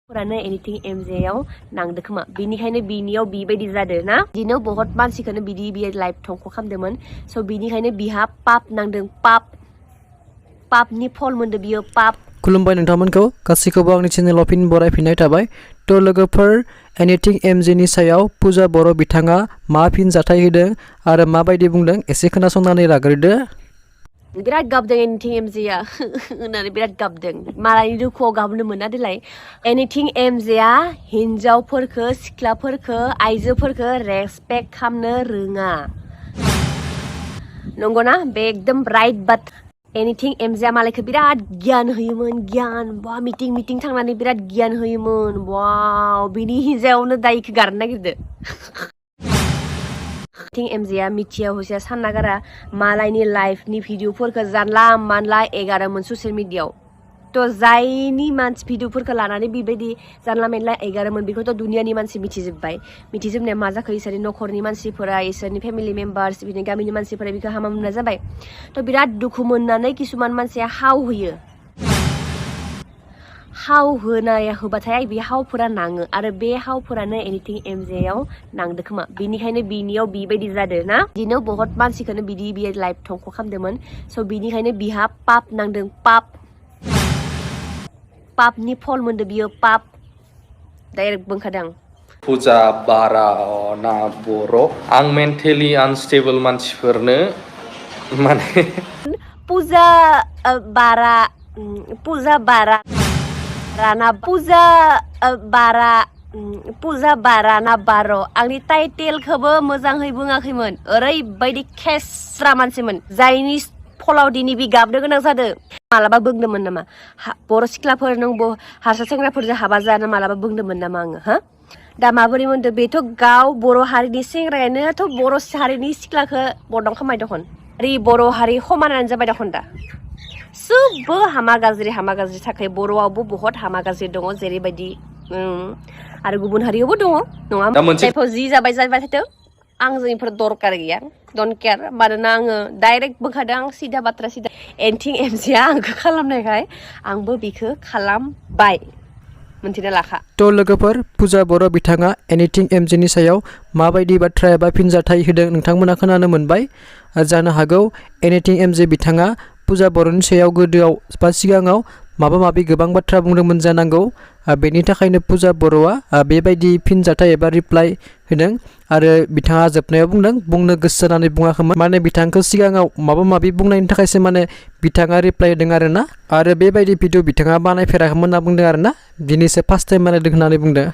फोरानो एनिथिं एमजेआव नांदो खोमा बिनिखायनो बिनियाव बिबायदि जादो ना दिनो बहुत मानसिखौनो बिदि लाइफ थंख खालामदोंमोन स' बिनिखायनो बिहा पाप नांदों पापनि फल मोनदो बियो पाप खुलुमबाय नोंथांमोनखौ गासैखौबो आंनि चेनेलाव फिन बरायफिननाय थाबाय थ' लोगोफोर एनिथिं एमजेनि सायाव पुजा बर' बिथाङा मा फिन जाथाय होदों आरो माबायदि बुंदों एसे खोनासंनानै लाग्रोदो बिराद गाबदों एनिथिं एमजेआ होननानै बिराद गाबदों मालायनि दुखुआव गाबनो मोना देलाय एनिथिं एमजेआ हिनजावफोरखौ सिख्लाफोरखौ आइजोफोरखौ रेसपेक्ट खालामनो रोङा नंगौना बे एकदम राइट बाथ्रा एनिथिं एमजेआ मालायखौ बिराद गियान होयोमोन गियान बा मिटिं थांनानै बिराद गियान होयोमोन वाव बिनि हिनजावनो दायखौ गारनो नागिरदो एनिथिं एमजेआ मिथिया हुसिया सानना गारा मालायनि लाइफनि भिडिअफोरखौ जानला मानला एगारोमोन ससियेल मिडियाआव थ' जायनि मानसि भिडिअफोरखौ लानानै बेबायदि जानला मेनला एगारोमोन बेखौथ' दुनियानि मानसि मिथिजोबनाया मा जाखो इसोरनि न'खरनि मानसिफोरा इसोरनि फेमिलि मेम्बार्स बिदिनो गामिनि मानसिफोरा बेखौ हामा मोनना जाबाय थ' बिराद दुखु मोननानै किसुमान मानसिया हाव होयो हाव होबाथाय बे हावफोरा नाङो आरो बे हावफोरानो एनिथिं एमजेआव नांदो खोमा बिनिखायनो बिनियाव बिबायदि जादो ना दिनो बहुत मानसिखौनो बिदि लाइफ थंख खालामदोंमोन स' बिनिखायनो बिहा पाप नांदों पापनि फल मोनदो बियो पाप डाइरेक्ट बुंखादों पुजा बारा ना बर' आं मेन्टेलि आनस्टेबल मानसिफोरनो माने पुजा बारा ना बार' आंनि टाइटेलखौबो मोजाङै बुङाखैमोन ओरैबायदि खेस्रा मानसिमोन जायनि फलाव दिनै बि गाबनो गोनां जादों मालाबा बुंदोंमोन नामा बर' सिख्लाफोर नों हारसा सेंग्राफोरजों हाबा जानो मालाबा बुंदोंमोन नामा आङो हा दा माबोरै मोनदों बेथ' गाव बर' हारिनि सेंग्रायानोथ' बर' हारिनि सिख्लाखौ बदनाम खालामबाय दखन बर' हारि समानानो जाबाय दखन दा सबबो हामा गाज्रि थाखाय बर'आवबो बहुत हामा गाज्रि दङ जेरैबायदि आरो गुबुन हारियावबो दङ नङा जायफोर जि जाबाय थाथों आंजों बेफोर दरकार गैया डन्ट केयार मानोना आङो डाइरेक्ट बुंखादों आं सिदा बाथ्रा सिदा एनिथिं एमजेआ आंखौ खालामनायखाय आंबो बेखौ खालामबाय मोनथिना लाखा थ' लोगोफोर पुजा बर' बिथाङा एनिथिं एमजेनि सायाव माबायदि बाथ्रा एबा फिनजाथाय होदों नोंथांमोना खोनानो मोनबाय जानो हागौ एनिथिं एमजे बिथाङा पुजा बर'नि सायाव गोदोआव बा सिगाङाव माबा माबि गोबां बाथ्रा बुंदोंमोन जानांगौ बेनि थाखायनो पुजा बर'आ बेबायदि फिनजाथाय एबा रिप्लाय होदों आरो बिथाङा जोबनायाव बुंनो गोसो जानानै बुङाखैमोन माने बिथांखौ सिगाङाव माबा माबि बुंनायनि थाखायसो माने बिथाङा रिप्लाय होदों आरो बेबायदि भिडिअ बिथाङा बानायफेराखैमोन होनना बुंदों आरो ना दिनैसो फार्स्ट टाइम बानायदों होननानै बुंदों